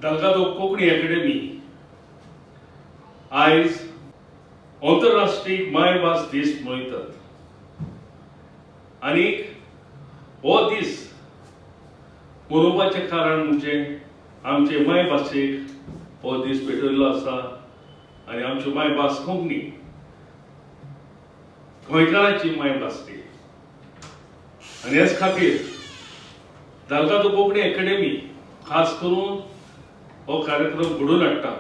Dalgado Konkani academy आयज आंतरराष्ट्रीय मायभास दीस मनयतात आनी हो दीस मनोवपाचें कारण म्हणजे आमचे मायभाशेक हो दीस पेटयल्लो आसा आनी आमची मायभास कोंकणी गोंयकारांची मायभास ती. आनी हेच खातीर दाल्गादो कोंकणी अकॅडमी खास करून हो कार्यक्रम घडोवन हाडटा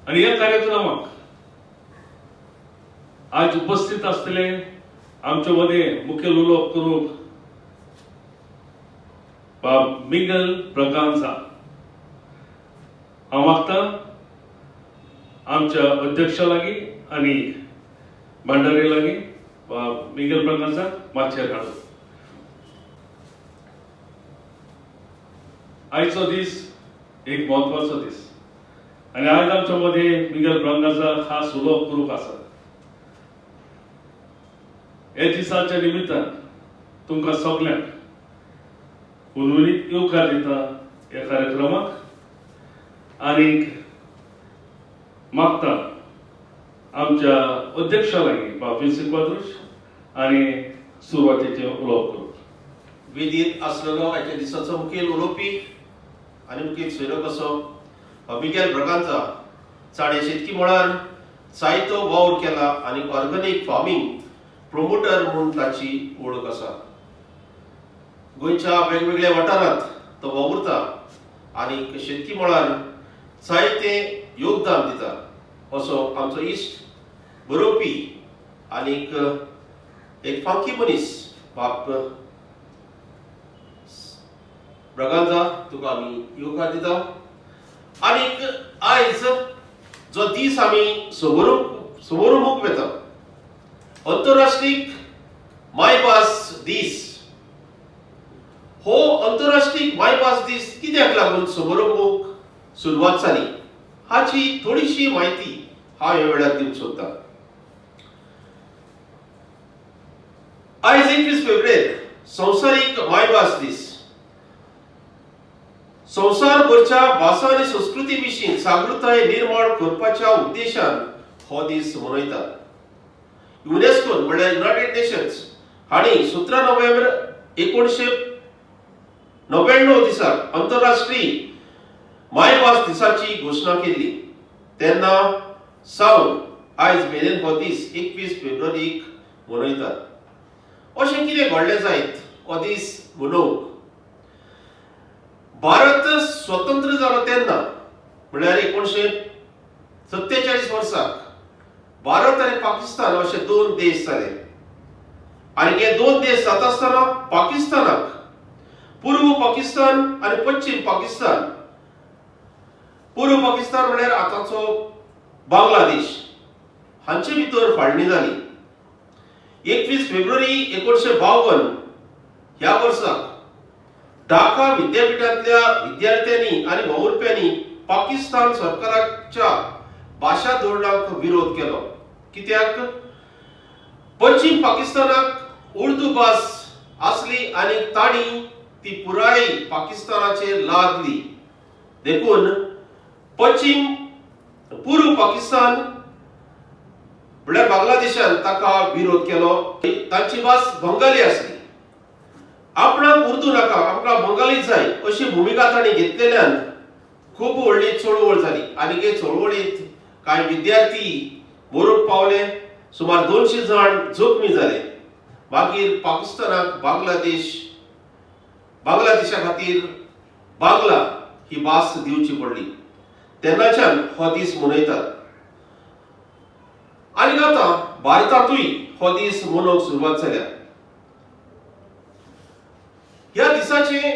आनी ह्या कार्यक्रमाक आज उपस्थित आसतले आमचे मदें मुखेल उलोवप करूंक बाब मिगल ब्रागांझा. हांव मागता आमच्या अध्यक्षा लागीं आनी भांडारी लागीं बाब मिगल ब्रागांझा माचयेर हाडूं. आयचो दीस एक म्हत्वाचो दीस आनी आयज आमच्या मदें मिगल ब्रागांझा खास उलोवप करूंक आसा. हे दिसाच्या निमित्तान तुमकां सगल्यांक हुनहुनीत येवकार दिता ह्या कार्यक्रमाक आनीक मागता आमच्या अध्यक्षा लागीं बाब विन्सी क्वाद्रुश आनी सुरवातेचें उलोवप करूंक. वेदीर आसलेलो आयच्या दिसाचो मुखेल उलोवपी आनी मुखेल सोयरो कसो मिगेल ब्रागांझा ताणें शेतकी मळार जायतो वावर केला आनी ऑर्गेनीक फार्मींग प्रोमोटर म्हूण ताची वळख आसा. गोंयच्या वेगवेगळ्या वाठारांत तो वावुरता आनी शेतकी मळार जायते योगदान दिता असो आमचो इश्ट बरोवपी आनीक एक फांकी मनीस बाब ब्रागांझा तुका आमी येवकार दिता. आनीक आयज जो दीस आमी समोरुमूख वेता अंतरराष्ट्रीय मायभास दीस, हो अंतरराष्ट्रीय मायभास दीस कित्याक लागून समोरुमूख सुरवात जाली हाची थोडीशी म्हायती हांव ह्या वेळार दिवंक सोदतां. आयज 21 फेब्रुवारी संवसारीक मायभास दीस. संवसारभरच्या भासा आनी संस्कृती विशीं जागृताय निर्माण करपाच्या उद्देशान हो दीस मनयतात. युनेस्कोन म्हणल्यार युनायटेड नेशन्स हांणी 17 नोव्हेंबर 1999 दिसाक अंतरराष्ट्रीय मायभास दिसाची घोशणा केल्ली. तेन्ना सावन आयज मेरेन हो दीस 21 फेब्रुवारीक मनयतात. अशें कितें घडलें जायत हो दीस मनोवंक? भारत स्वतंत्र जालो तेन्ना म्हणल्यार 1947 वर्साक भारत आनी पाकिस्तान अशे दोन देश जाले आनी हे दोन देश जाता आसतना पाकिस्तानाक पूर्व पाकिस्तान आनी पश्चिम पाकिस्तान, पूर्व पाकिस्तान म्हणल्यार आतांचो बांगलादेश, हांचे भितर फाळणी जाली. 21 फेब्रुवारी 1952 ह्या वर्साक ढाका विद्यापीठांतल्या विद्यार्थ्यांनी आनी वावुरप्यांनी पाकिस्तान सरकाराच्या भाशा धोरणाक विरोध केलो. कित्याक पश्चिम पाकिस्तानाक उर्दू भास आसली आनी तांणी ती पुराय पाकिस्तानाचेर लादली. देखून पूर्व पाकिस्तान म्हणल्यार बांगलादेशान ताका विरोध केलो. तांची भास बंगाली आसली. आपणाक उर्दू नाका, आमकां बंगाली जाय अशी भुमिका तांणी घेतलेल्यान खूब व्हडली चळवळ जाली आनी हे चळवळींत कांय विद्यार्थी मरूंक पावले, सुमार 200 जाण जखमी जाले. मागीर पाकिस्तानाक बांगलादेशा खातीर बांगला ही भास दिवची पडली. तेन्नाच्यान हो दीस मनयतात आनी आतां भारतांतूय हो दीस मनोवंक सुरवात जाल्या. ह्या दिसाचें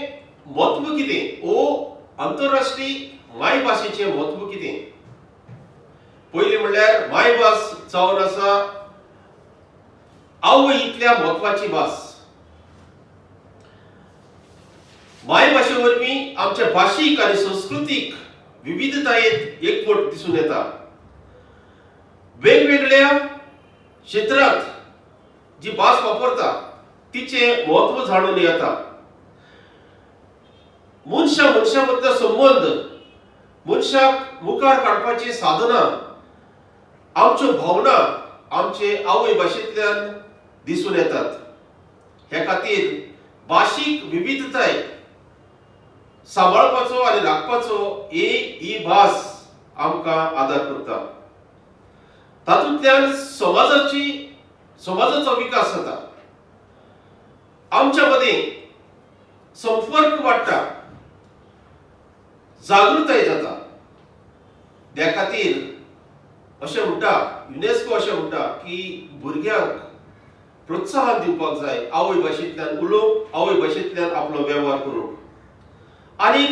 म्हत्व कितें ओ अंतरराष्ट्रीय मायभाशेचें म्हत्व कितें? पयलीं म्हणल्यार मायभास जावन आसा आवय इतल्या म्हत्वाची भास. मायभाशे वरवीं आमच्या भाशीक आनी संस्कृतीक विविधतायेंत एकवट दिसून येता. वेगवेगळ्या क्षेत्रांत जी भास वापरता तिचें म्हत्व जाणून येता. मनशा मनशा मदलो संबंद, मनशाक मुखार काडपाची साधनां, आमच्यो भावना आमचे आवय भाशेंतल्यान दिसून येतात. हे खातीर भाशीक विविधताय सांबाळपाचो आनी राखपाचो ही भास आमकां आदार करता. तातूंतल्यान समाजाचो विकास जाता, आमच्या मदीं संपर्क वाडटा, जागृताय जाता. त्या खातीर अशें म्हणटा युनेस्को, अशें म्हणटा की भुरग्यांक प्रोत्साहन दिवपाक जाय आवय भाशेंतल्यान उलोवंक, आवय भाशेंतल्यान आपलो वेव्हार करूंक, आनी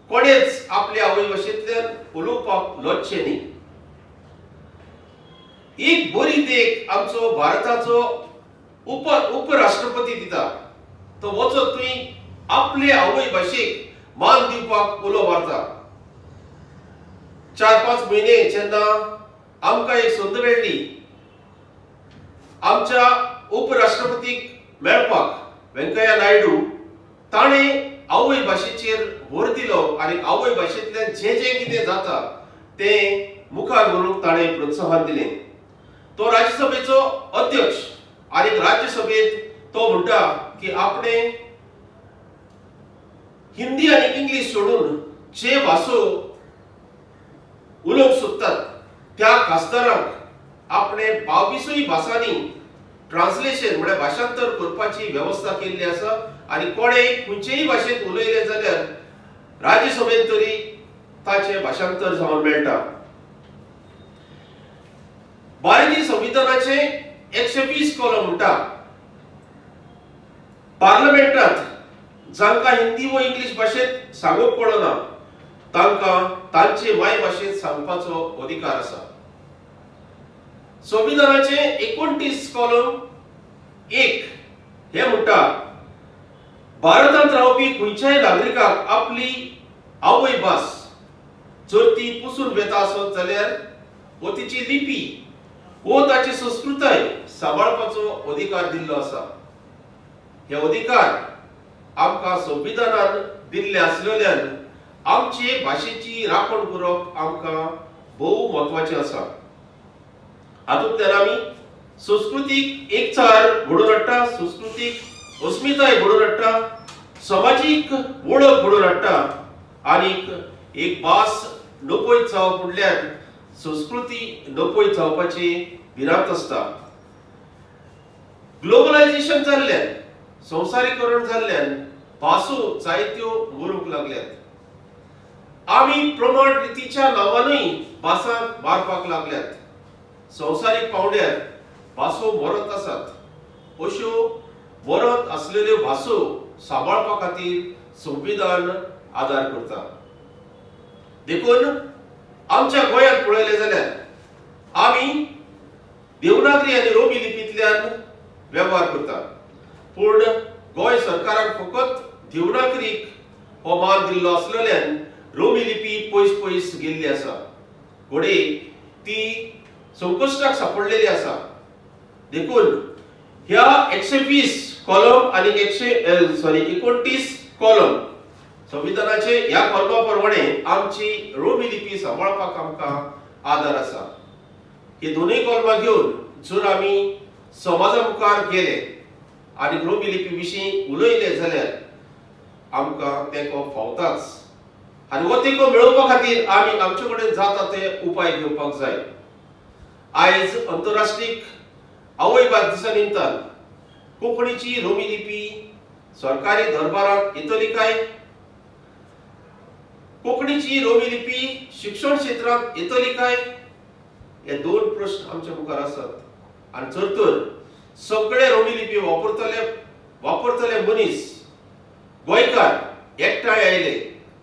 कोणेच आपले आवय भाशेंतल्यान उलोवपाक लजचें न्ही. एक बरी देख आमचो भारताचो उपराष्ट्रपती दिता. तो वचत थंय आपले आवय भाशेक मान दिवपाक उलो मारता. 4-5 म्हयने जेन्ना आमकां एक संद मेळ्ळी आमच्या उपराष्ट्रपतीक मेळपाक, वेंकय्या नायडू, ताणें आवय भाशेचेर भर दिलो आनी आवय भाशेंतल्यान जें जें कितें जाता तें मुखार व्हरूंक ताणें प्रोत्साहन दिलें. तो राज्यसभेचो अध्यक्ष आनी राज्यसभेंत तो म्हणटा की आपणें हिंदी आनी इंग्लीश सोडून जे भासो उलोवंक सोदतात त्या खासदारांक आपणें 22 भासांनी ट्रान्सलेशन म्हळ्यार भाशांतर करपाची वेवस्था केल्ली आसा आनी कोणेय खंयचेय भाशेंत उलयलें जाल्यार राज्यसभेंत तरी ताचें भाशांतर जावन मेळटा. भारतीय संविधानाचे 120 कॉलम म्हणटा, पार्लमेंटांत जांकां हिंदी व इंग्लीश भाशेंत सांगूंक पडना तांकां तांचे मायभाशेंत सांगपाचो अधिकार आसा. संविधानाचे 29 कॉलम 1 हे म्हणटा, भारतांत रावपी खंयच्याय नागरिकाक आपली आवय भास जर ती पुसून वेता आसत जाल्यार वो तिची लिपी वो ताची संस्कृताय सांबाळपाचो अधिकार दिल्लो आसा. हे अधिकार आमकां संविधानान दिल्ले आसलेल्यान आमचे भाशेची राखण करप आमकां भोव म्हत्वाचें आसा. हातूंतल्यान आमी संस्कृतीक एकचार घडोवन हाडटा, संस्कृतीक अस्मिताय घडोवन हाडटा, समाजीक वळख घडोवन हाडटा आनीक एक भास नपयत जावप म्हणल्यार संस्कृती नपयत जावपाची भिरांत आसता. ग्लोबलायजेशन जाल्ल्यान, संवसारीकरण जाल्ल्यान भासो जायत्यो मरूंक लागल्यात. आमी प्रमाण रितीच्या नांवानूय भासांक मारपाक लागल्यात. संवसारीक पावंड्यार भासो मरत आसात. अश्यो मरत आसलेल्यो भासो सांबाळपा खातीर संविधान आदार करता. देखून आमच्या गोंयांत पळयलें जाल्यार आमी देवनागरी आनी रोमी लिपींतल्यान वेव्हार करता, पूण गोंय सरकारान फकत देवनागरीक हो मान दिल्लो आसलेल्यान रोमी लिपी पयस पयस गेल्ली आसा. घडये ती संकश्टाक सापडलेली आसा. देखून ह्या 120 कॉलम आनी 29 कॉलम संविधानाचे ह्या कॉलमा प्रमाणे आमची रोमी लिपी सांबाळपाक आमकां आदार आसा. ही दोनूय कॉलमां घेवन जर आमी समाजा मुखार गेले आनी रोमी लिपी विशीं उलयले जाल्यार आमकां तेंको फावताच आनी हो तेंको मेळोवपा खातीर आमी आमचे कडेन जाता ते उपाय घेवपाक जाय. आयज अंतरराष्ट्रीय आवय भास दिसा निमतान कोंकणीची रोमी लिपी सरकारी दरबारांत येतली काय, कोंकणीची रोमी लिपी शिक्षण क्षेत्रांत येतली काय, हे दोन प्रश्न आमच्या मुखार आसात. आनी जर तर सगळे रोमी लिपी वापरतले मनीस गोंयकार एकठांय आयले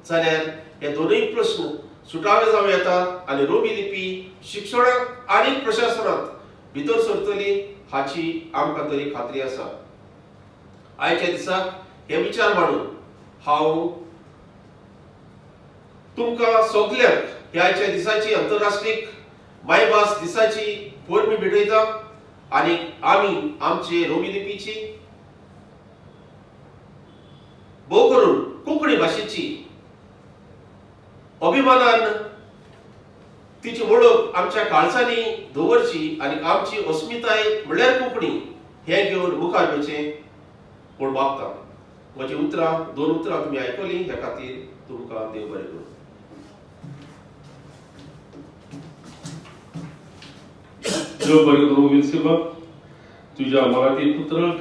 जाल्यार हे दोनूय प्रश्न सुटावे जावं येता आनी रोमी लिपी शिक्षणाक आनी प्रशासनांत भितर सरतली हाची आमकां तरी खात्री आसा. आयच्या दिसाक हे विचार मांडून हांव तुमकां सगल्यांक ह्या आयच्या दिसाची अंतरराष्ट्रीय मायभास दिसाची परबी भेटयता आनी आमी आमचे रोमी लिपीची भोव करून कोंकणी भाशेची भाशेची अभिमानान तिची वळख आमच्या काळजांनी दवरची आनी आमची अस्मिताय म्हणल्यार कोंकणी हें घेवन मुखार वचचें म्हूण मागता. म्हजी उतरां, दोन उतरां तुमी आयकलीं ह्या खातीर तुमकां देव बरें करूं. देव बरें करूं विन्सीबाब, तुज्या मराठी पुत्रांक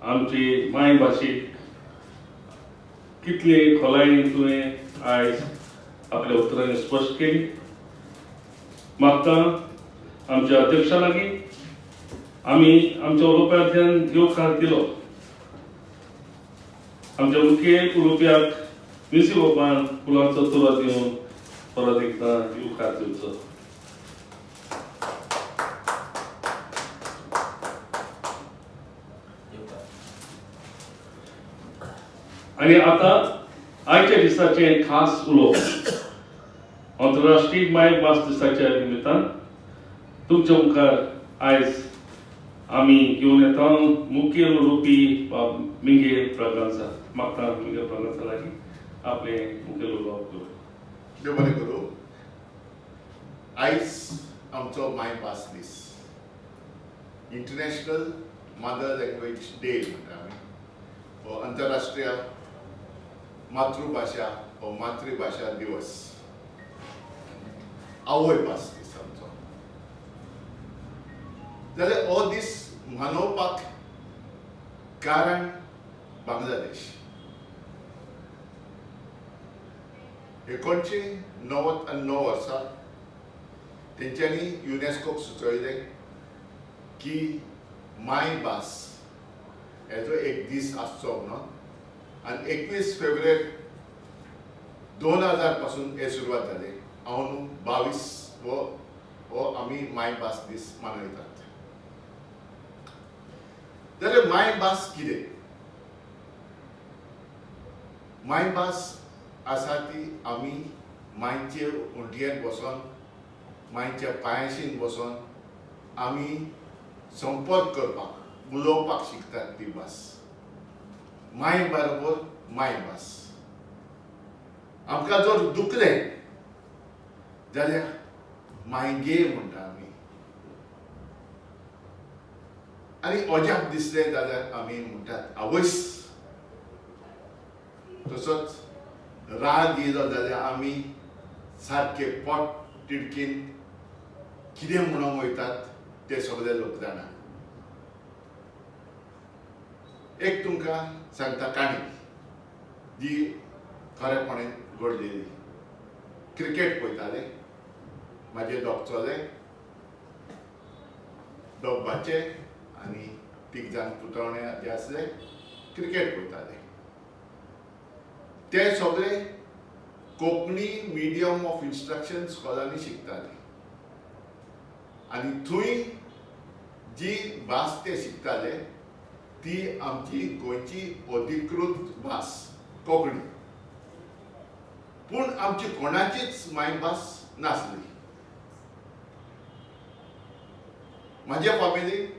आमची मायभाशेक कितले खोलायेन तुवें आयज आपल्या उतरांनी स्पश्ट केली. मागता आमच्या अध्यक्षा लागीं आमी आमच्या उलोवप्यांतल्यान येवकार दिलो. आमच्या मुखेल उलोवप्याक विन्सी बाबान फुलांचो तुरो दिवन परत एकदां येवकार दिवचो. आनी आतां आयच्या दिसाचें खास उलोवप अंतरराष्ट्रीय मायभास दिसाच्या निमित्तान तुमच्या मुखार आयज आमी घेवन येता मुखेल उलोवपी बाब मिंगेल ब्रागांझा. मागता मिंगेल ब्रागांझा लागीं आपलें मुखेल उलोवप करूं. देव बरें करूं. आयज आमचो मायभास दीस, इंटरनॅशनल मदर लँग्वेज डे म्हणटा आमी, हो अंतरराष्ट्रीय मातृभाशा हो मातृभाशा दिवस, आवय भास दीस आमचो. जाल्यार हो दीस मनोवपाक कारण बांगलादेश. 1999 वर्सा तेंच्यांनी युनेस्कोक सुचयलें की मायभास हेजो एक दीस आसचो म्हणून, आनी 21 फेब्रुवारी 2000 पासून हे सुरवात जाली. हांव न्हू 22 हो आमी मायभास दीस मनयतात. जाल्यार मायभास कितें? मायभास आसा ती आमी मायचे उंटयेर बसोन, मायच्या पांयाशीन बसोन आमी संपर्क करपाक, उलोवपाक शिकतात ती भास. माय बरोबर मायभास. आमकां जर दुखलें जाल्यार मायगे म्हणटा आमी, आनी अजाप दिसलें जाल्यार आमी म्हणटात आवयस. तसोच राग येयलो जाल्यार आमी सारके पोट तिडकीन कितें म्हणूंक वयतात ते सगळे लोक जाणा. एक तुमकां सांगता काणी जी खरेपणी घडलेली. क्रिकेट पळयताले म्हाजे दोग चले, दोग भाचे आनी तीग जाण पुतवणे जे आसले क्रिकेट पळयताले. ते सगळे कोंकणी मिडियम ऑफ इन्स्ट्रक्शन स्कॉलांनी शिकताले आनी थंय जी भास ते शिकताले ती आमची गोंयची अधिकृत भास कोंकणी, पूण आमची कोणाचीच मायभास नासली. म्हाज्या फामिलीक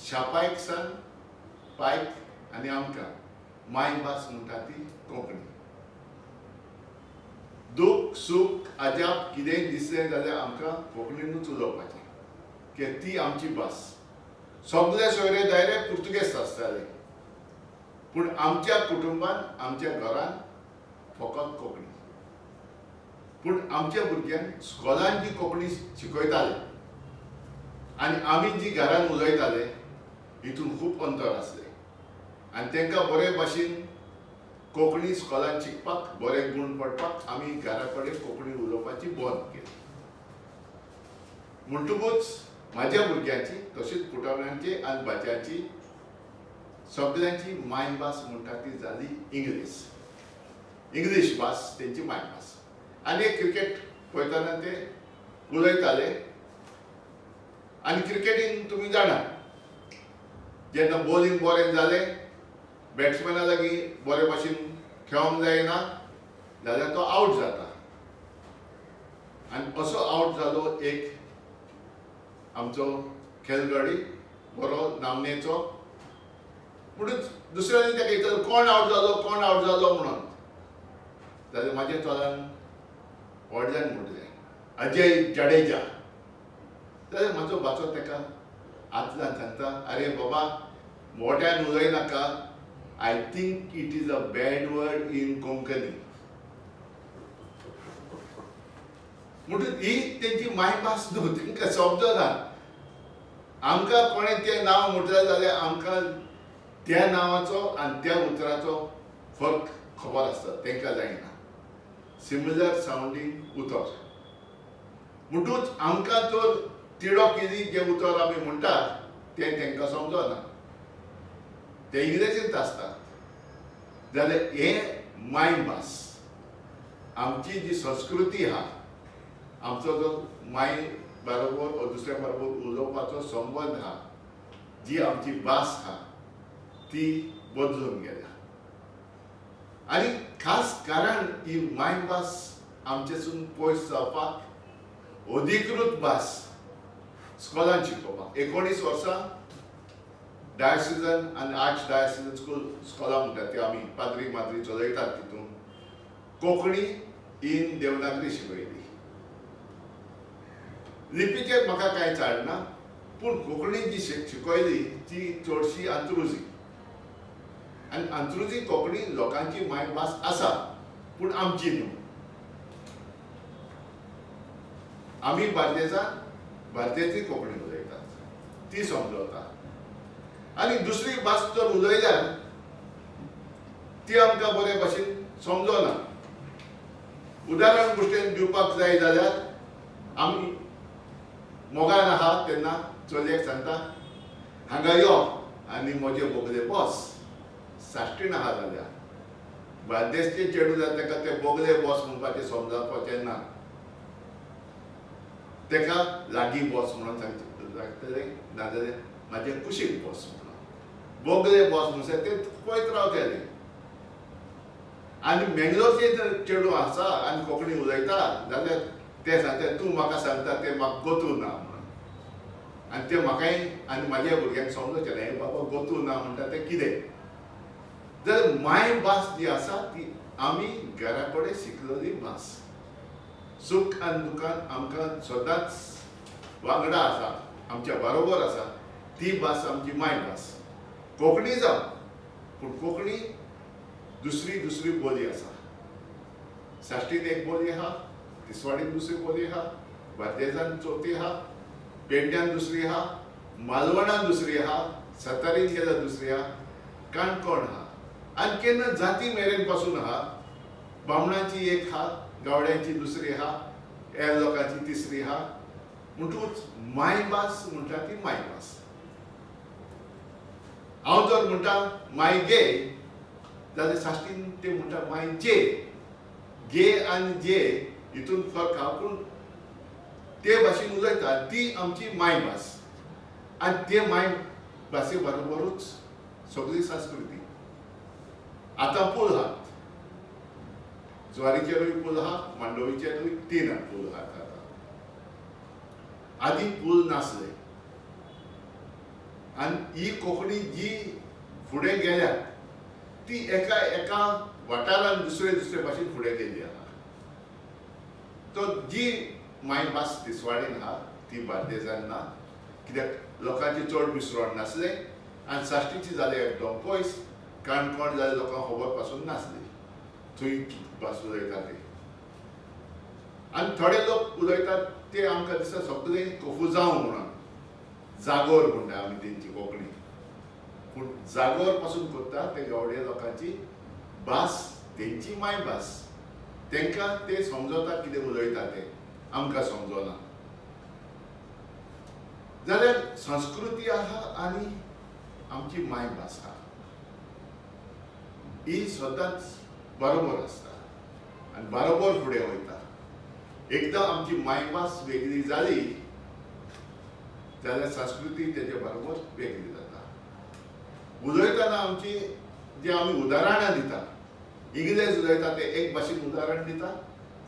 शापायक सान पायक आनी आमकां मायभास म्हणटा ती कोंकणी. दूख सूख अजाप कितेंय दिसलें जाल्यार आमकां कोंकणीनूच उलोवपाचें, कित्याक ती आमची भास. सगळे सोयरे दायरे पुर्तुगेज आसताले, पूण आमच्या कुटुंबान आमच्या घरान फकत कोंकणी. पूण आमच्या भुरग्यांक स्कॉलान जी कोंकणी शिकयताले आनी आमी जी घरान उलयताले हितून खूब अंतर आसलें आनी तांकां बरे भाशेन कोंकणी स्कॉलान शिकपाक बरे गूण पडपाक आमी घरा कडेन कोंकणी उलोवपाची बंद केली. म्हणटकूच म्हाज्या भुरग्यांची तशीच पुटवण्यांची आनी भाज्यांची सगळ्यांची मायभास म्हणटा ती जाली इंग्लीश. इंग्लीश भास तेंची मायभास. आनी एक क्रिकेट पळयतना ते उलयताले आनी क्रिकेटीन तुमी जाणा जेन्ना बॉलिंग बरें जालें बॅट्समॅना लागीं बरे भाशेन खेळोंक जायना जाल्यार तो आवट जाता. आनी असो आवट जालो एक आमचो खेळगडी बरो नामनेचो. म्हणून दुसऱ्यांनी ताका विचारलें कोण आवट जालो, कोण आवट जालो म्हणून. जाल्यार म्हाज्या चल्यान व्हडल्यान म्हणलें अजय जडेजा, जाल्यार म्हाजो भाचो ताका आतल्यान सांगता, अरे बाबा मोट्यान उलयनाका, I think it is a bad word in Konkani. म्हणटूच ही तेंची मायभास न्हू, तांकां समजना. आमकां कोणें तें नांव म्हटलें जाल्यार आमकां त्या नांवाचो आनी त्या उतराचो फरक खबर आसता, तांकां जायना. सिमिलर सावंडींग उतर म्हणटूच आमकां तर तिडो कितें जें उतर आमी म्हणटात तें तांकां समजना, तें इंग्लेजींत आसता. जाल्यार हें मायभास आमची जी संस्कृती आहा, आमचो जो माय बरोबर ओ दुसऱ्या बरोबर उलोवपाचो संबंद आहा, जी आमची भास आहा ती बदलून गेल्या. आनी खास कारण ही मायभास आमचेसून पयस जावपाक अधिकृत भास स्कॉलान शिकोवपाक 19 वर्सां डायसिजन आनी आर्च डायसिजन स्कूल स्कॉलां म्हणटात ती आमी पाद्री माद्री चलयतात, तितून कोंकणी इन देवनागरी शिकयली. लिपीचेर म्हाका कांय चाडना, पूण कोंकणी जी शिकयली ती चडशी अंत्रुजी, आनी अंत्रुजी कोंकणी लोकांची मायभास आसा, पूण आमची न्हू. आमी बार्देजान बार्देजी कोंकणी उलयतात, ती समजता, आनी दुसरी भास जर उलयल्यार ती आमकां बरे भाशेन समजना. उदाहरण गोश्टीन दिवपाक जाय जाल्यार आमी मोगान आहा तेन्ना चलयेक सांगता हांगा यो आनी म्हजे बोगले बस. साश्टीन आहा जाल्यार बार्देसचे चेडूं जाल्यार ताका ते बोगले बस म्हणपाचें समजावपाचें ना, ताका लागीं बस म्हणून सांगचें लागतलें, नाजाल्यार म्हाजे कुशीक बस म्हणून. बोगले बस म्हणसर ते पळयत रावतले. आनी मेंगलोरचें चेडूं आसा आनी कोंकणी उलयता जाल्यार ते सांगता तूं म्हाका सांगता तें म्हाका गोतू ना म्हणून, आनी तें म्हाकाय आनी म्हाज्या भुरग्यांक समजोचें ना, हें बाबा गोतू ना म्हणटा तें कितें. जाल्यार मायभास जी आसा ती आमी घरा कडेन शिकलेली भास, सूख आनी दुखान आमकां सदांच वांगडा आसा, आमच्या बरोबर आसा, ती भास आमची मायभास. कोंकणी जावं, पूण कोंकणी दुसरी दुसरी बोली आसा. साश्टीन एक बोली आहा, तिसवाडीन दुसरी बोली आहा, बार्देजान चवथी आहा, पेडण्यान दुसरी आहा, मालवणान दुसरी आहा, सातारीन गेल्यार दुसरी आहा, काणकोण आहा, आनी केन्ना जाती मेरेन पासून आहा. बामणाची एक आहा, गावड्यांची दुसरी आहा, हेर लोकांची तिसरी आहा. म्हणटकूच मायभास म्हणटा ती मायभास. हांव जर म्हणटा माय गे जाल्यार साश्टीन ते म्हणटा माय जे. गे आनी जे हितून फरक आहा, पूण ते भाशेन उलयता ती आमची मायभास, आनी ते मायभासे बरोबरूच सगळी संस्कृती. आतां पूल आहात, ज्वारीचेरूय पूल आहा, मांडवीचेरूय 3 पूल आहात. आतां आदी पूल नासले. आनी ही कोंकणी जी फुडें गेल्या ती एका एका वाठारान दुसरे दुसरे भाशेन फुडें गेल्ली आहा. तो जी मायभास तिसवाडीन आहा ती बार्देजान ना, कित्याक लोकांचें चड मिसरण नासलें आनी साश्टीची जालें एकदम पयस, काणकोण जाल्यार लोकांक खबर पासून नासली थंय भास उलयता ते. आनी थोडे लोक उलयतात ते आमकां दिसता सगळें कोफुजांव म्हणून, जागोर म्हणटा आमी तेंची कोंकणी, पूण जागोर पासून करता ते गावडे लोकांची भास, तेंची मायभास, तांकां ते समजता कितें उलयता तें, आमकां समजना. जाल्यार संस्कृती आहा आनी आमची मायभास आहा, ही सदांच बरोबर आसता आनी बरोबर फुडें वयता. एकदां आमची मायभास वेगळी जाली जाल्यार संस्कृती तेजे बरोबर वेगळी जाता. उलयतना आमची जे आमी उदाहरणां दिता, इंग्लेज उलयता ते एक भाशेन उदाहरण दिता,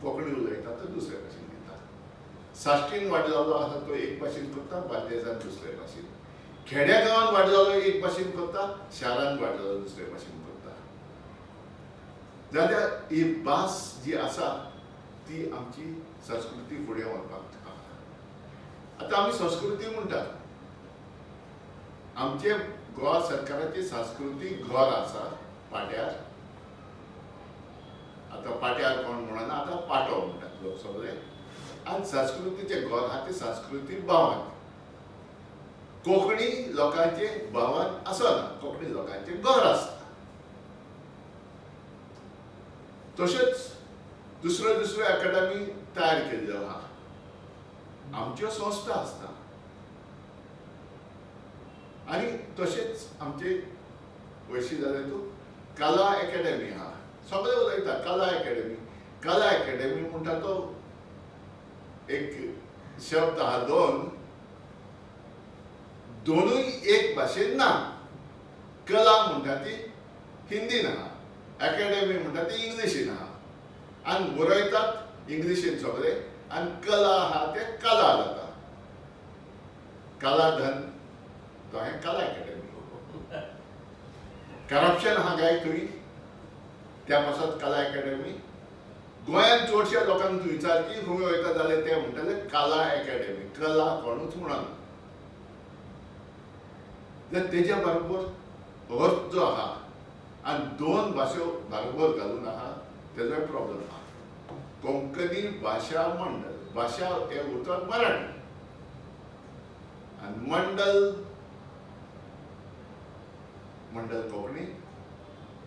कोंकणी उलयता ते दुसरे भाशेन दिता. साश्टीन वाड जाल्लो आसा तो एक भाशेन करता, बार्देजान दुसरे भाशेन, खेड्या गांवान वाड जाल्लो एक भाशेन करता, शारान वाड जाल्लो दुसरे भाशेन करता. जाल्यार ही भास जी आसा ती आमची संस्कृती फुडें व्हरपाक आतां आमी संस्कृती म्हणटात. आमचे गोवा सरकाराची सांस्कृतीक घर आसा पाट्यार. आतां पाट्यार कोण म्हणना, आतां पाटो म्हणटात लोक सगळे. आनी संस्कृतीचें घर आहा तें सांस्कृतीक भवन. कोंकणी लोकांचें भवन आसना, कोंकणी लोकांचें घर आसता. तशेंच दुसऱ्यो दुसऱ्यो एकाडमी तयार केल्ल्यो आहा, आमच्यो संस्था आसता. आनी तशेंच आमचे वयशी जाल्यार तूं कला एकाडमी आहा, सगळे उलयता कला एकाडमी. कला एकाडमी म्हणटा तो एक शब्द आहा, दोन दोनूय एक भाशेन ना. कला म्हणटा ती हिंदीन आहा, एकाडमी म्हणटा ती इंग्लिशीन आहा. आनी बरयतात इंग्लिशीन सगळे, आनी कला आहा ते कला जाता. कलाधन तो हें कला एकाडमी. करप्शन आहा काय थंय, त्या पासत कला एकाडमी. गोंयांत चडश्या लोकांक तूं विचारची खंय वयता जाल्यार ते म्हणटले कला एकाडमी, कला कोणूच म्हणना. जाल्यार तेज्या बरोबर अर्थ जो आहा आनी दोन भाशो बरोबर घालून आहा तेजोय प्रॉब्लम आहा. कोंकणी भाशा मंडळ, भाशा हें उतर मराठी आनी मंडल, मंडल कोंकणी,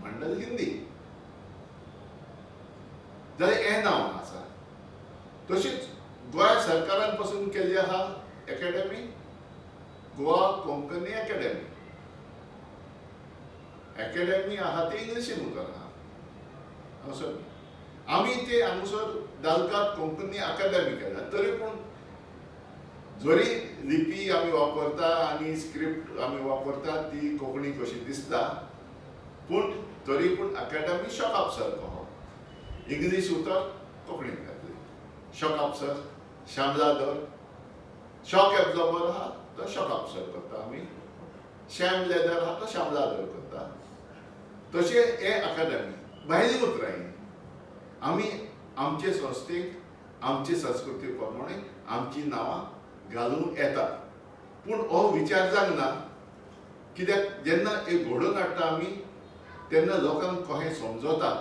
मंडल हिंदी, जाल्यार हें नांव आसा. तशीच गोंय सरकारान पसून केल्ली आहा academy, Goa Konkani academy. Academy आहा ती इंग्लिशीन उतर आहा हांगासर. आमी ते हांगासर दालगाद कोंकणी अकादमी केल्या, तरी पूण जरी लिपी आमी वापरता आनी स्क्रिप्ट आमी वापरता ती कोंकणी कशी दिसता, पूण तरी पूण अकादमी शॉक अब्सर कहो इंग्लीश उतर कोंकणीत घातली. शॉक अब्सर, श्यामला दर, शॉक एब्जॉर्बर आहा तो शॉक अब्सर करता आमी, शॅम लेदर आहा तो श्यामला दर करता. तशें हे अकादमी भायली उतरां ही. आमी आमचे संस्थेक आमचे संस्कृती प्रमाणे आमची नांवां घालूंक येता, पूण हो विचार जावंक ना. कित्याक जेन्ना एक घडोवन हाडटा आमी तेन्ना लोकांक कशें समजता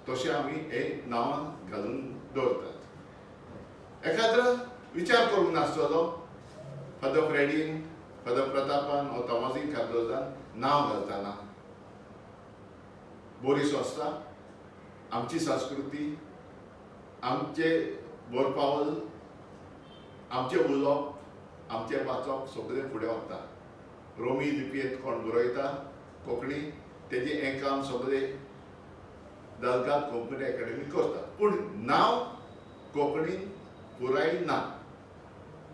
तशें आमी हे नांवां घालून दवरतात. एखाद्रो विचार करूंक नासतलो फादर फ्रेडीन, फादर प्रतापान वो तोमाजीन कार्दोजान नांव घालतना. बरी संस्था, आमची संस्कृती, आमचे बरपावल, आमचें उलोवप, आमचें वाचप सगळें फुडें वता. रोमी लिपयेंत कोण बरयता कोंकणी तेजें हें काम सगळें दालगाद कोंकणी एकाडमी करता, पूण नांव कोंकणीन पुराय ना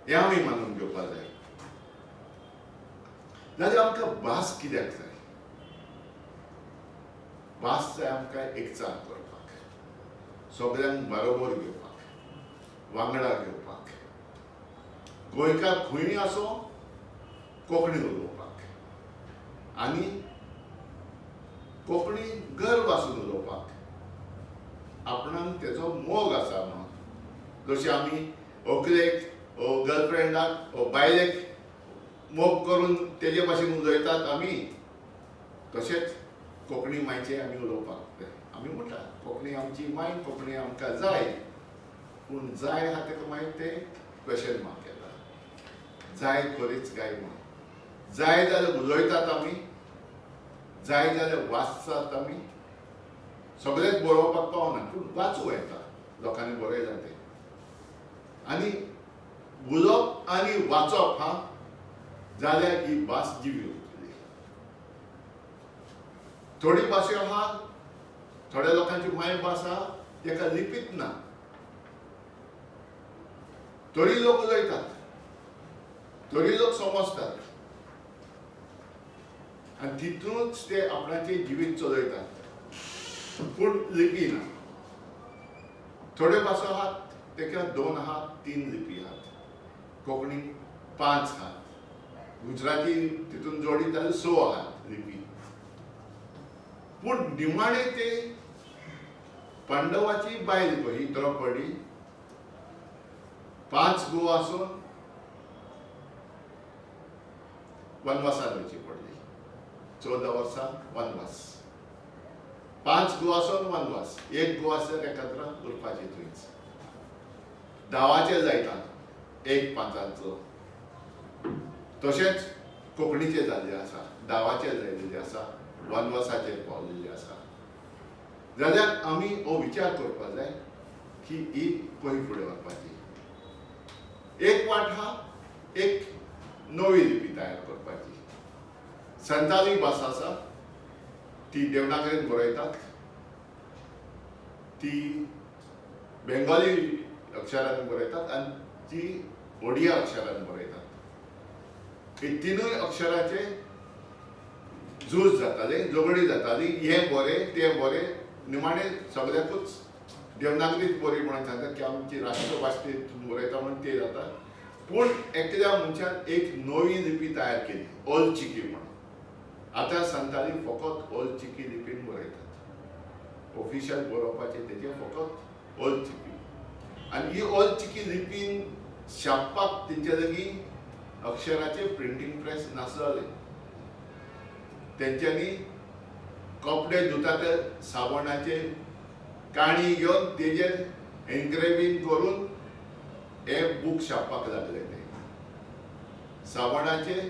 हें आमी मानून घेवपाक जाय. जाल्यार आमकां भास कित्याक जाय? भास जाय आमकां एकचार करपाक, सगळ्यांक बरोबर घेवपाक, वांगडा घेवपाक, गोंयकार खंयूय आसूं कोंकणी उलोवपाक आनी कोंकणी गर्व आसून उलोवपाक, आपणाक तेजो मोग आसा म्हणून. जशें आमी व्हंकलेक वो गर्लफ्रेंडाक वो बायलेक मोग करून तेजे भाशेन उलयतात आमी, तशेंच कोंकणी मायचे आमी उलोवपाक जाय. आमी म्हणटा कोंकणी आमची माय, कोंकणी आमकां जाय, पूण जाय आहा तेका मागीर ते क्वेशन मार्क येता, जाय खरीच काय म्हणून. जाय जाल्यार उलयतात आमी, जाय जाल्यार वाचतात आमी, सगळेच बरोवपाक पावना पूण वाचूं येता लोकांनी बरयलां तें. आनी उलोवप आनी वाचप हा जाल्यार ही भास जिवी उरतली. थोडी भाशो आहा, थोड्या लोकांची मायभास आहा तेका लिपीत ना, तरी लोक उलयतात, तरी लोक समजतात आनी तितूनच ते आपणाचें जिवीत चलयतात, पूण लिपी ना. थोड्यो भासो आहात तेका 2 आहात, 3 लिपी आहात, कोंकणी 5 आहात, गुजराती तितून जोडीत जाल्यार 6 आहात लिपी. पूण निमाणें ते पांडवाची बायल कही द्रौपदी 5 गो आसून वनवासात वयची पडली. 14 वर्सां वनवास, 5 गो आसून वनवास, 1 गो आसल्यार एकाद्रा उरपाची थंयच. 10 जायतात 1 5. तशेंच कोंकणीचे जाल्ले आसा, 10 जाल्लेले आसा, वनवासाचेर पावलेले आसा. जाल्यार आमी हो विचार करपाक जाय की ही खंय फुडें व्हरपाची. एक वाट आहा एक नवी लिपी तयार करपाची. संताली भास आसा ती देवनागरीन बरयतात, ती बेंगोली अक्षरान बरयतात आनी ती ओडिया अक्षरान बरयतात. हे तिनूय अक्षराचे झूज जाताले, झगडी जाताली, हें बरें तें बरें, निमाणें सगळ्याकूच देवनागरीच बरी म्हणून सांगतात की आमची राष्ट्रभास ती बरयता म्हणून ते जाता. पूण एकल्या मनशान एक नवी लिपी तयार केली, ओल चिकी म्हणून. आतां संताली फकत ओल चिकी लिपीन बरयतात, ऑफिशियल बरोवपाचें तेजें फकत ओल चिकी. आनी ही ओल चिकी लिपीन छापपाक तेंच्या लागीं अक्षराचें प्रिंटींग प्रेस नासलें. तेंच्यांनी कपडे धुता ते साबणाचे काणी घेवन तेजेर एनग्रेवींग करून हे बूक छापपाक लागले. ते साबणाचे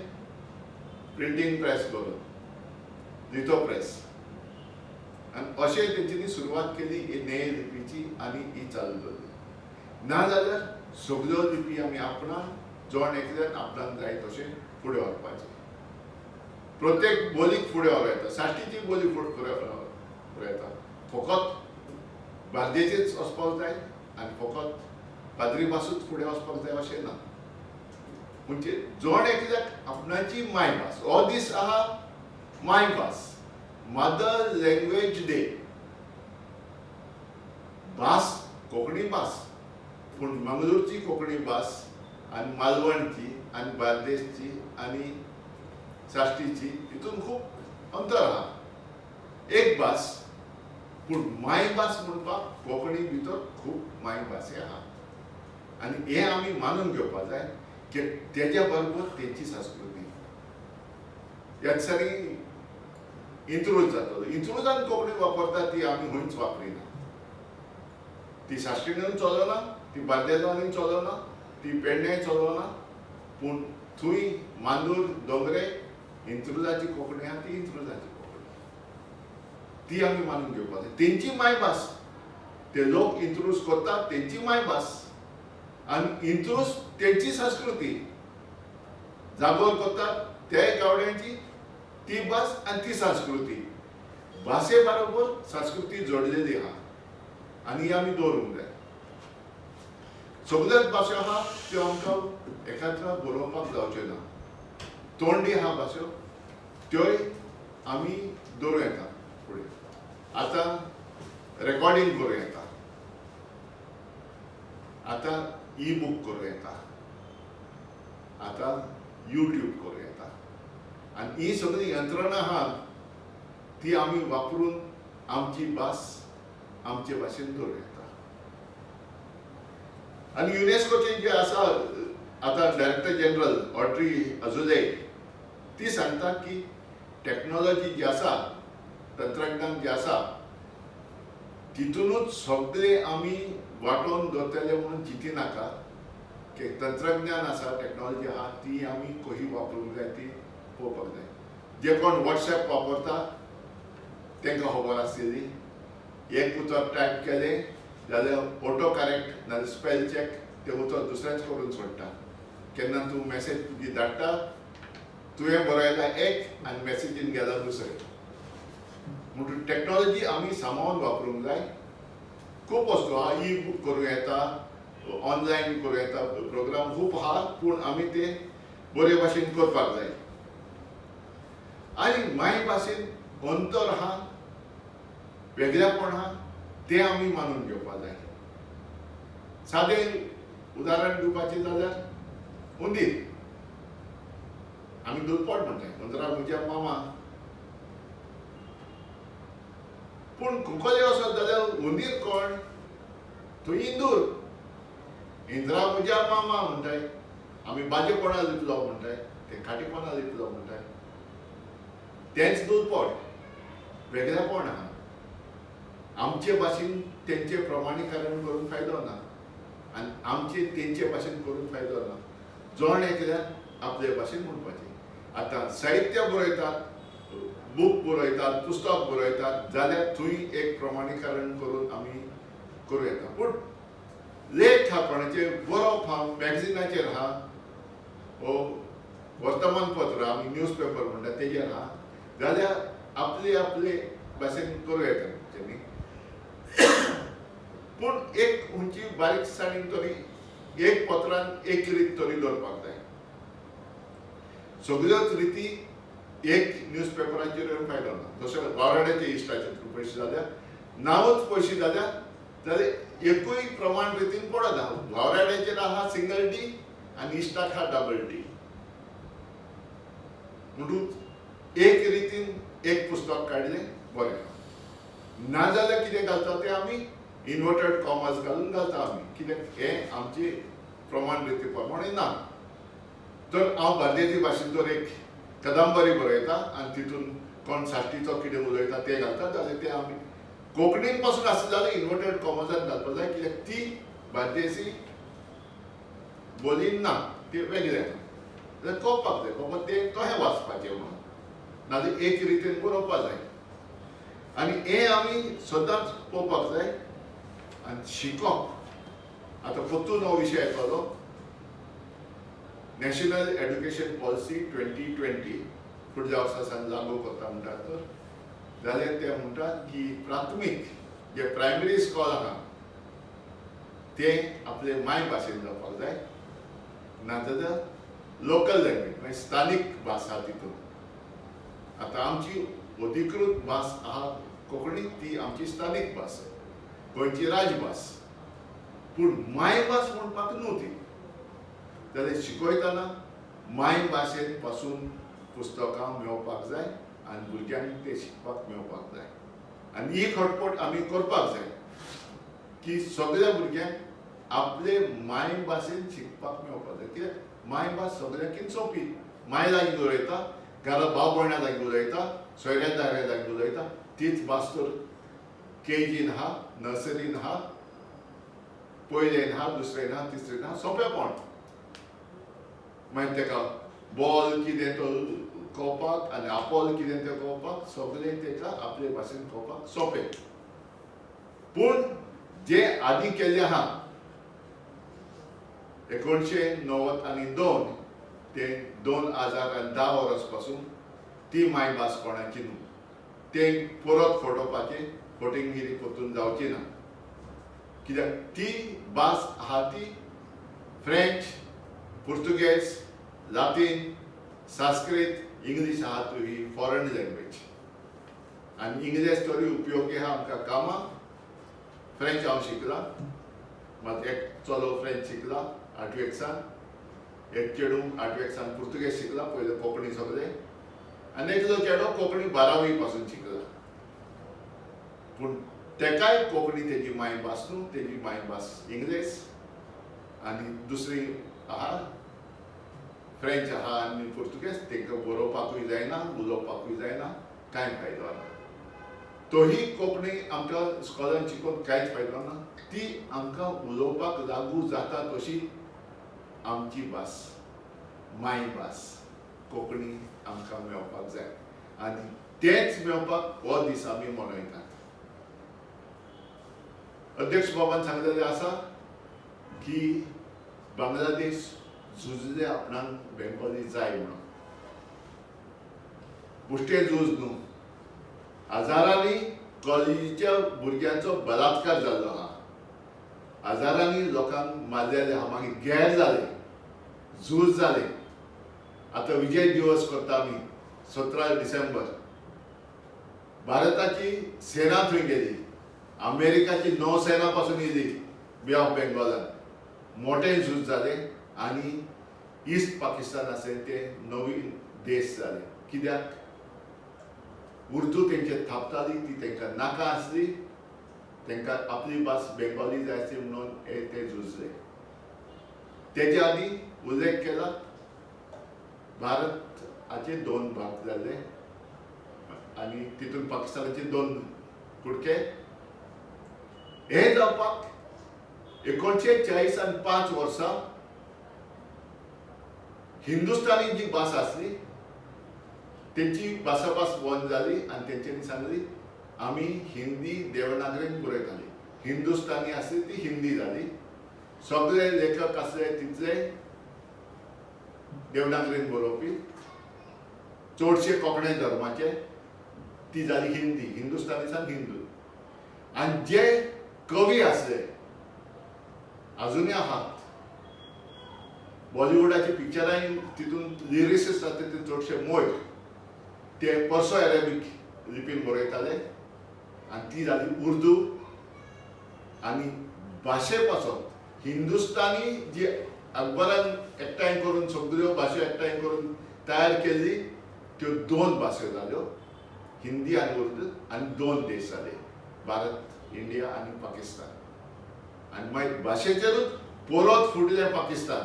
प्रिंटींग प्रेस करून, लिथो प्रेस, आनी अशें तेंच्यांनी सुरवात केली ही नेय लिपीची आनी ही चालू दवरली. नाजाल्यार सगळ्यो लिपी आमी आपणान जण एकल्यान आपणाक जाय तशें फुडें व्हरपाचें. प्रत्येक बोलीक फुडें व्हरूं येता, साश्टीची बोली फुडें व्हरूं येता. फकत बार्देचेच वचपाक जाय आनी फकत पाद्री भासूच फुडें वचपाक जाय अशें ना. म्हणजे जण एकल्याक आपणाची मायभास, हो दीस आहा मायभास, मदर लँग्वेज डे. भास कोंकणी भास, पूण मंगळूरची कोंकणी भास आनी मालवणची आनी बार्देसची आनी साश्टीची हितून खूब अंतर आहा. एक भास पूण मायभास म्हणपाक कोंकणी भितर खूब मायभासी आहा आनी हें आमी मानून घेवपाक जाय की तेज्या बरोबर तेंची संस्कृती. ह्या दिसांनी इंत्रूज जातलो, इंत्रुजान कोंकणी वापरता ती आमी खंयच वापरिना. ती साश्टीनूय चलना, ती बार्देजानूय चलना, ती पेडण्याय चलना, पूण थंय मांदूर दोंगरे इंत्रुजाची कोंकणी आहा ती इंत्रुजाची कोंकणी, ती आमी मानून घेवपाक जाय. तेंची मायभास, ते लोक इंत्रूज करतात तेंची मायभास आनी इंत्रूज तेंची संस्कृती. जागोर करतात ते गावड्यांची ती भास आनी ती संस्कृती. भाशे बरोबर संस्कृती जोडलेली आहा आनी ही आमी दवरूंक जाय. सगळ्याच भाशो आहा त्यो आमकां एकाद्रा बरोवपाक जावच्यो ना. तोंडी आहा भाशो त्योय आमी दवरूं येता फुडें. आतां रेकॉर्डींग करूं येता, आतां ई बूक करूं येता, आतां यूट्यूब करूं येता. आनी ही सगळी यंत्रणा आहा ती आमी वापरून आमची भास आमचे भाशेन दवरूं येता. आनी युनेस्कोचे जे आसा आतां डायरेक्टर जनरल ऑड्री अजुले ती सांगता की टॅक्नोलॉजी जी आसा, तंत्रज्ञान जे आसा तितूनच सगळे आमी वांटोवन दवरतले म्हणून चिंतिनाका की तंत्रज्ञान आसा, टॅक्नोलॉजी आहा ती आमी कशी वापरूंक जाय ती पळोवपाक जाय. जे कोण वॉट्सएप वापरता तांकां खबर आसतली, एक उतर टायप केलें जाल्यार ऑटो करेक्ट नाजाल्यार स्पेल चॅक तें उतर दुसरेंच करून सोडटा. केन्ना तूं मॅसेज तुजी धाडटा, तुवें बरयला एक आनी मॅसेजीन गेला दुसरें. म्हणून टॅक्नोलॉजी आमी सांबाळून वापरूंक जाय. खूब वस्तू आहा, ई बूक करूं येता, ऑनलायन करूं येता, प्रोग्राम खूब आहा, पूण आमी ते बरे भाशेन करपाक जाय. आनी मायभाशेन अंतर आहा, वेगळेपण आहा, तें आमी मानून घेवपाक जाय. सादें उदाहरण दिवपाचें जाल्यार हुंदीर, आमी दुरपोट म्हणटाय, हुंदरा म्हज्या मामा. पूण कुंकळ्ळे वचत जाल्यार हुंदीर कोण? थंय इंदूर. इंद्रा म्हज्या मामा म्हणटाय. आमी बाजेपणा लिपलो म्हणटाय, ते खाटीपणा लिपलो म्हणटाय. तेंच दुलपोट, वेगळेपण आहा. आमचे भाशेन तेंचे प्रमाणीकरण करून फायदो ना आनी आमचे तेंचे भाशेन करून फायदो ना. जण एकल्यान आपले भाशेन म्हणपाचें. आतां साहित्य बरयतात, बूक बरयतात, पुस्तक बरयतात जाल्यार थंय एक प्रमाणीकरण करून आमी करूं येता. पूण लेख आहा, कोणाचे बरोवप आहा, मॅगझिनाचेर आहा, वो वर्तमानपत्र आमी न्यूज पेपर म्हणटा तेजेर आहा जाल्यार आपले आपले भाशेन करूं येता तेंच्यांनी. पूण एक खंयची बारीकसाणीन तरी एक पत्रान एक रीत तरी दवरपाक जाय. सगळ्योच रिती एक न्यूज पेपराचेर येवन फायदो ना. जशें वावराड्याचे इश्टाचे थ्रू पयशे जाल्यार, नांवच पयशे जाल्यार जाल्यार एकूय प्रमाण रितीन पडना. वावराड्याचेर आहा सिंगल डी आनी इश्टाक आहा डबल डी. म्हणटूच एक रितीन एक पुस्तक काडलें बरें, नाजाल्यार कितें घालता तें आमी इन्वर्टेड कॉमर्स घालून घालता आमी, कित्याक हें आमचे प्रमाण रिती प्रमाणे ना. तर हांव बार्देजी भाशेन जर एक कादंबरी बरयता आनी तितून कोण साश्टीचो कितें उलयता तें घालता जाल्यार तें आमी कोंकणीन पासून आसता जाल्यार इन्वर्टेड कॉमर्सान घालपाक जाय, कित्याक ती बार्देसी बोलीन ना, ती वेगळें आसा. जाल्यार कळपाक जाय बाबा तें कशें वाचपाचें म्हणून, नाजाल्यार एक रितीन बरोवपाक जाय. आनी हें आमी सदांच पळोवपाक जाय आनी शिकोवप. आतां परतून हो विशय येतलो, नॅशनल एड्युकेशन पॉलिसी 2020 फुडल्या वर्सा सावन लागू करता म्हणटात. तर जाल्यार ते म्हणटात की प्राथमीक जे प्रायमरी स्कॉल आहा तें आपले माय भाशेन जावपाक जाय, नाजाल्यार लोकल लँग्वेज मागीर स्थानीक भास आहा तितून. आतां आमची अधिकृत भास आहा कोंकणी, ती आमची स्थानीक भास, गोंयची राजभास, पूण मायभास म्हणपाक न्हू ती. जाल्यार शिकयतना मायभाशेन पासून पुस्तकां मेळपाक जाय आनी भुरग्यांक ते शिकपाक मेळपाक जाय. आनी ही खटपट आमी करपाक जाय की सगळ्या भुरग्यांक आपले मायभाशेन शिकपाक मेळपाक जाय. कित्याक मायभास सगळ्यांकीन सोंपी. माय लागीं उलयता, घरा भाव भयणा लागीं उलयता, सोयऱ्या दायऱ्या लागीं उलयता, तीच भास तर केजीन आहा, नर्सरीन आहा, पयलेन आहा, दुसरेन आहा, तिसरेन आहा, सोंपेपण. मागीर तेका बॉल कितें तो कळपाक आनी आपोल कितें तें कळपाक सगळें तेका आपले भाशेन कळपाक सोंपें. पूण जे आदी केल्लें आहा 1992 ते 2010 वर्स पासून ती मायभास कोणाची न्हू, तें परत फटोवपाचें फटिंगिरी परतून जावची ना. कित्याक ती भास आहा ती फ्रेंच, पुर्तुगेज, लातीन, संस्कृत, इंग्लीश आहा ती ही फॉरेन लँग्वेज. आनी इंग्लीश तरी उपयोगी आहा आमकां कामाक. फ्रेंच हांव शिकलां, मात एक चलो फ्रेंच शिकला आठवेक सान, एक चेडूं आठवेक सान पुर्तुगेज शिकला, पयलें कोंकणी सगळें, आनी एकलो चेडो कोंकणी बारावी पासून शिकला. पूण तेकाय कोंकणी तेजी मायभास न्हू, तेजी मायभास इंग्लीश आनी दुसरी आहा फ्रेंच आहा आनी पुर्तुगेज. तेंकां बरोवपाकूय जायना, उलोवपाकूय जायना, कांय फायदो ना. तोही कोंकणी आमकां स्कॉलान शिकोवन कांयच फायदो ना. ती आमकां उलोवपाक लागू जाता तशी आमची भास, मायभास कोंकणी आमकां मेळपाक जाय आनी तेंच मेळपाक हो दीस आमी मनयतात. अध्यक्ष बाबान सांगलेलें आसा की बांगलादेश झुजले आपणाक बेंगोली जाय म्हणून, बुश्टें झूज न्हू. हजारांनी कॉलेजीच्या भुरग्यांचो बलात्कार जाल्लो आहा, हजारांनी लोकांक मारलेले आहा, मागीर गैर जाले, झूज जालें. आतां विजय दिवस करता आमी 17 डिसेंबर. भारताची सेना थंय गेली, अमेरिकाची नौसेना पासून येयली बे ऑफ बेंगॉलान. मोठें झूज जालें आनी ईस्ट पाकिस्तान आसलें तें नवीन देश जालें. कित्याक उर्दू तेंचे थापताली ती तांकां नाका आसली. तांकां आपली भास बेंगोली जाय आसली म्हणून हे ते झुजले. तेच्या आदीं उल्लेख केला भारताचे दोन भाग जाले आनी तितून पाकिस्तानाचे दोन कुडके. हे जावपाक 1940 आनी 5 वर्सां हिंदुस्तानी जी भास आसली तेंची भासाभास बंद जाली आनी तेंच्यांनी सांगली आमी हिंदी देवनागरीन बरयताली. हिंदुस्तानी आसली ती हिंदी जाली. सगळे लेखक आसले तितले देवनागरीन बरोवपी, चडशे कोंकणी धर्माचे, ती जाली हिंदी. हिंदुस्तानी सान हिंदू. आनी जे कवी आसले अजुनूय आहात, बॉलिवूडाची पिक्चरांय तितून लिरिक्स आसतात ते चडशे मोय ते पर्सो अरेबीक लिपीन बरयताले आनी ती जाली उर्दू. आनी भाशे पासून हिंदुस्तानी जी अकबरान एकठांय करून सगळ्यो भाशो एकठांय करून तयार केल्ली त्यो दोन भाशो जाल्यो, हिंदी आनी उर्दू, आनी दोन देश जाले, भारत इंडिया आनी पाकिस्तान. आनी मागीर भाशेचेरूच परत फुटलें पाकिस्तान.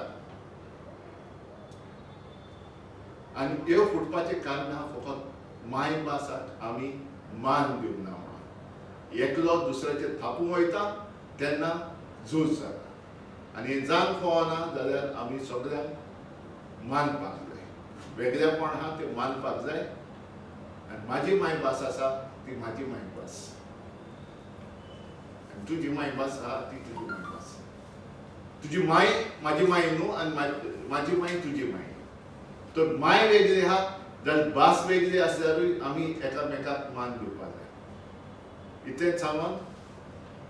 आनी ह्यो फुटपाचें कारण आहा फकत मायभासाक आमी मान दिवंक ना म्हणून. एकलो दुसऱ्याचेर थापूंक वयता तेन्ना झूज जाता आनी हें जावंक फावना जाल्यार आमी सगळ्यांक मानपाक जाय. वेगळेपण आहा तें मानपाक जाय. आनी म्हाजी मायभास आसा ती म्हाजी मायभास आनी तुजी मायभास आहा ती तुजी मायभास. तुजी माय म्हाजी माय न्हू आनी म्हाजी माय तुजी माय. तर माय वेगळी आहा जाल्यार भास वेगळी आसल्यारूय आमी एकामेकाक मान दिवपाक जाय. इतलेंच सांगून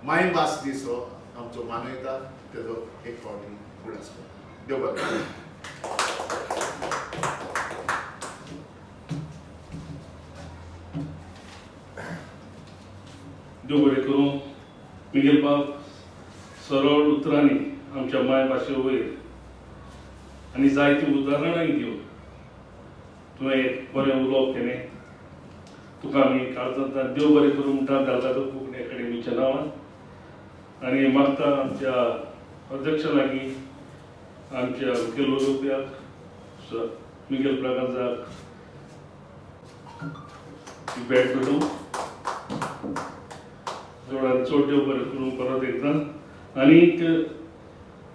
मायभास दीस हो आमचो मनयता तेजो एक फावटी फुडास करता. देव बरें करूं. देव बरें करूं. मिगेल बाब सरळ उतरांनी आमच्या मायभाशे वयर आनी जायतीं उदाहरणांय दिवन तुवें एक बरें उलोवप केलें. तुका आमी काळजांतल्यान देव बरें करूं म्हणटा दाल्गादो कोंकणी अकादेमीच्या नांवान. आनी मागता आमच्या अध्यक्षा लागीं, आमच्या मुखेल उलोवप्याक सर मिगेल ब्रागांजाक भेट भेटूं. चडान चड देव बरें करूं परत एकदां. आनीक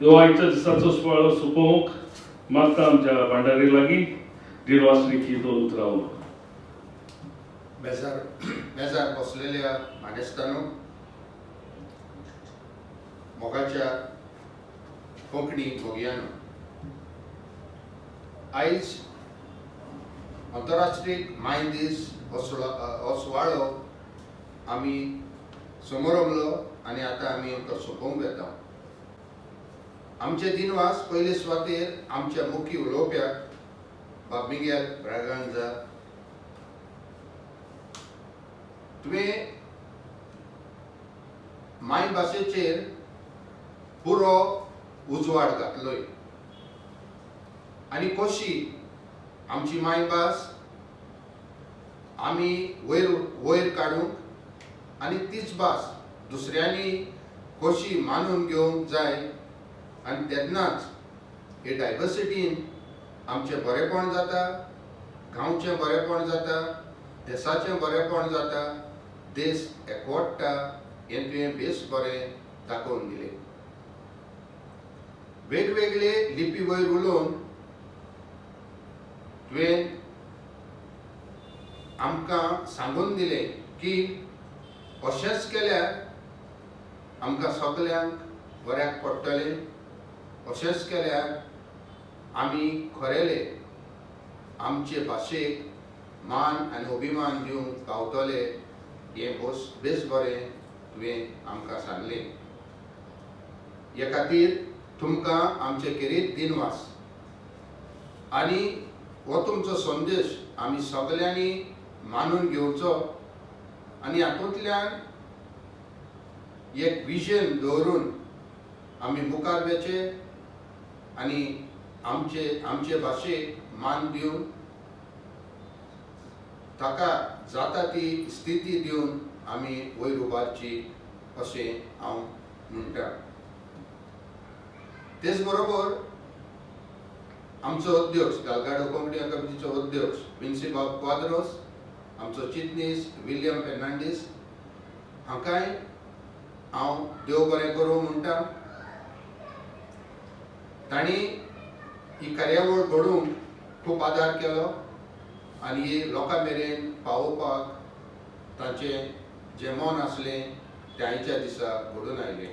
ह्यो आयच्या दिसाचो सुवाळो सोंपोवंक मागता आमच्या भांडारी लागीं दिलवासनी दोन उतरां उलोवंक. बेजार बेजार बसलेल्या मानेस्तानो, मोगाच्या कोंकणी मोगयानो, आयज अंतरराष्ट्रीय माय दीस हो सुवाळो आमी समरमलो आनी आतां आमी तो सोंपोवंक वेता. आमचे दिनवास पयले सुवातेर आमच्या मुख्य उलोवप्याक बाब मिगेल ब्रागांजा, तुवें मायभाशेचेर पुरो उजवाड घातलोय आनी कशी आमची मायभास आमी वयर वयर काडूंक आनी तीच भास दुसऱ्यांनी कशी मानून घेवंक जाय आनी तेन्नाच हे डायवर्सिटीन आमचें बरेपण जाता, गांवचें बरेपण जाता, देसाचें बरेपण जाता, देश एकवटता हें तुवें बेस बरें दाखोवन दिलें. वेगवेगळे लिपी वयर उलोवन तुवें आमकां सांगून दिलें की अशेंच केल्यार आमकां सगल्यांक बऱ्याक पडटलें, अशेंच केल्यार आमी खरेले आमचे भाशेक मान आनी अभिमान दिवंक पावतले हें बेस बरें तुवें आमकां सांगलें. हे खातीर तुमकां आमचे खेरीत दिनवास आनी हो तुमचो संदेश आमी सगल्यांनी मानून घेवचो आनी हातूंतल्यान एक विजन दवरून आमी मुखार वचचें आनी आमचे आमचे भाशेक मान दिवन ताका जाता ती स्थिती दिवन आमी वयर उबारची अशें हांव म्हणटा. तेच बरोबर आमचो अध्यक्ष दालगाडो कोंकणी अकादमीचो अध्यक्ष विन्सी बाब क्वाद्रोस, आमचो चिटणीस विल्यम फेर्नांडीस हांकांय हांव देव बरें करूं म्हणटा. तांणी ही कार्यावळ घडोवंक खूब आदार केलो आनी ही लोकां मेरेन पावोवपाक तांचें जें मन आसलें तें आयच्या दिसा घडून आयलें.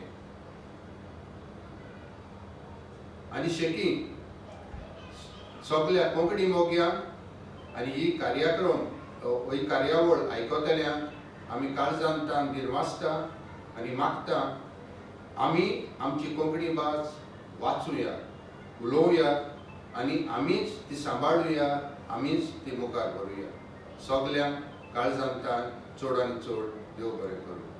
आनी शेकी सगल्या कोंकणी मोग्यांक आनी ही कार्यक्रम ही कार्यावळ आयकतल्यांक आमी काळजान तान दिनवासता आनी मागता आमी आमची कोंकणी भास वाचुया, उलोवया आनी आमीच ती सांबाळुया, आमीच ती मुखार व्हरुया. सगल्यांक काळजान तान चड आनी चड देव बरें करूं.